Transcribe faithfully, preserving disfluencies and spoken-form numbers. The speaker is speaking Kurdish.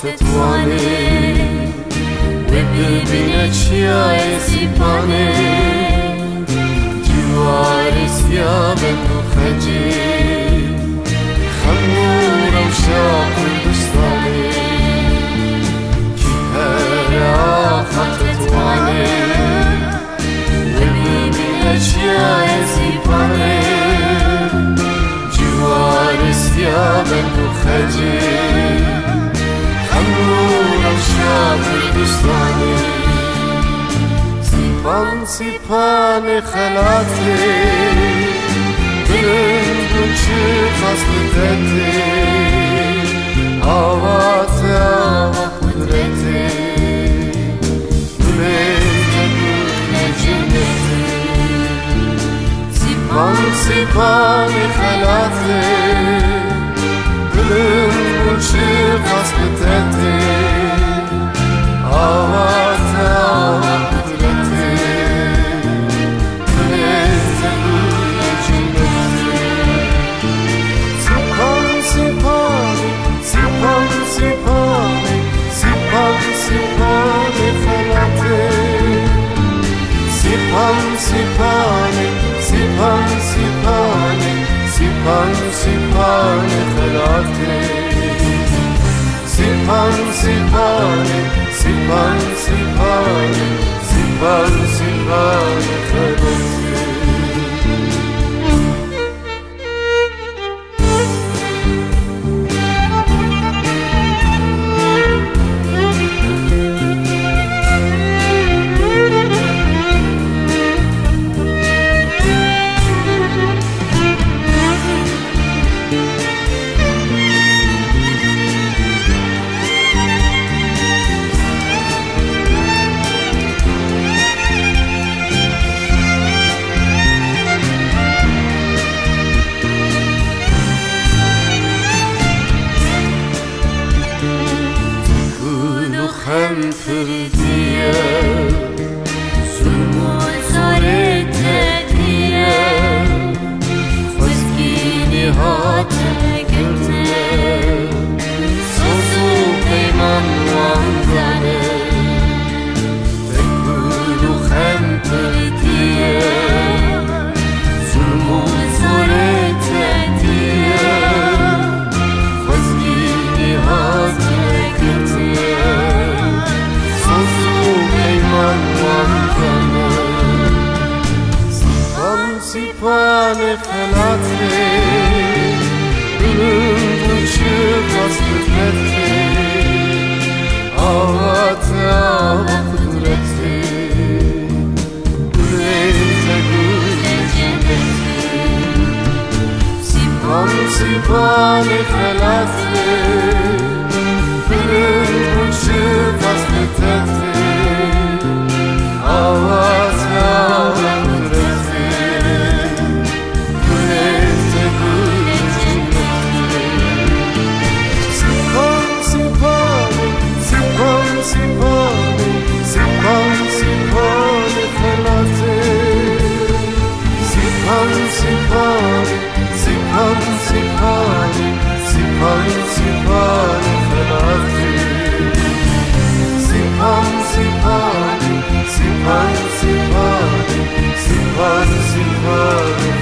Tetwanê wê bibîne çiyayê Sîpanê, ciwarê siya bend û xecê, xem û rewşa Kurdistanê. Kî here axa Tetwanê wê bibîne çiyayê Sîpanê, ciwarê siya bend û xecê, xem û rewşa Kurdistanê. Sîpan, Sîpanê xelatê, bilind bûn çiqas li te tê, ava te ava qudretê. Gulên te gulê cennetê. Sîpan, Sîpanê xelatê, bilind bûn çiqas li te tê, ava te ava qudretê. Gulên te gulê cennetê. Sîpan, Sîpanê, Sîpan, Sîpanê, Sîpan, Sîpanê xelatê. Sîpan, Sîpanê, Sîpan, Sîpanê, Sîpan, Sîpanê xelatê. Sîpan, Sîpanê, Sîpan, Sîpanê, Sîpan, Sîpanê xelatê. Kul û xem pirdiye, zulm û zorê tediye, xwezgînî hate girtine, soz û peyman wan dane. Tekbir û xem pirtiye, zulm û zorê tetiye, xwezgînî hate girtiye, soz û peyman wan dane. Sîpan, Sîpanê xelatê, bilind û çiqas qudretê, ava te ava qudretê, gulên te gulê cennetê. Sîpan, Sîpanê xelatê, bilind û çiqas qudretê, ava te ava qudretê. Gulên te gulê cennetê. Sîpan, Sîpanê, Sîpan, Sîpanê, Sîpan, Sîpanê xelatê. Sîpan, Sîpanê, Sîpan, Sîpanê, Sîpan, Sîpanê xelatê. Sîpan, Sîpanê, Sîpan, Sîpanê, Sîpan, Sîpanê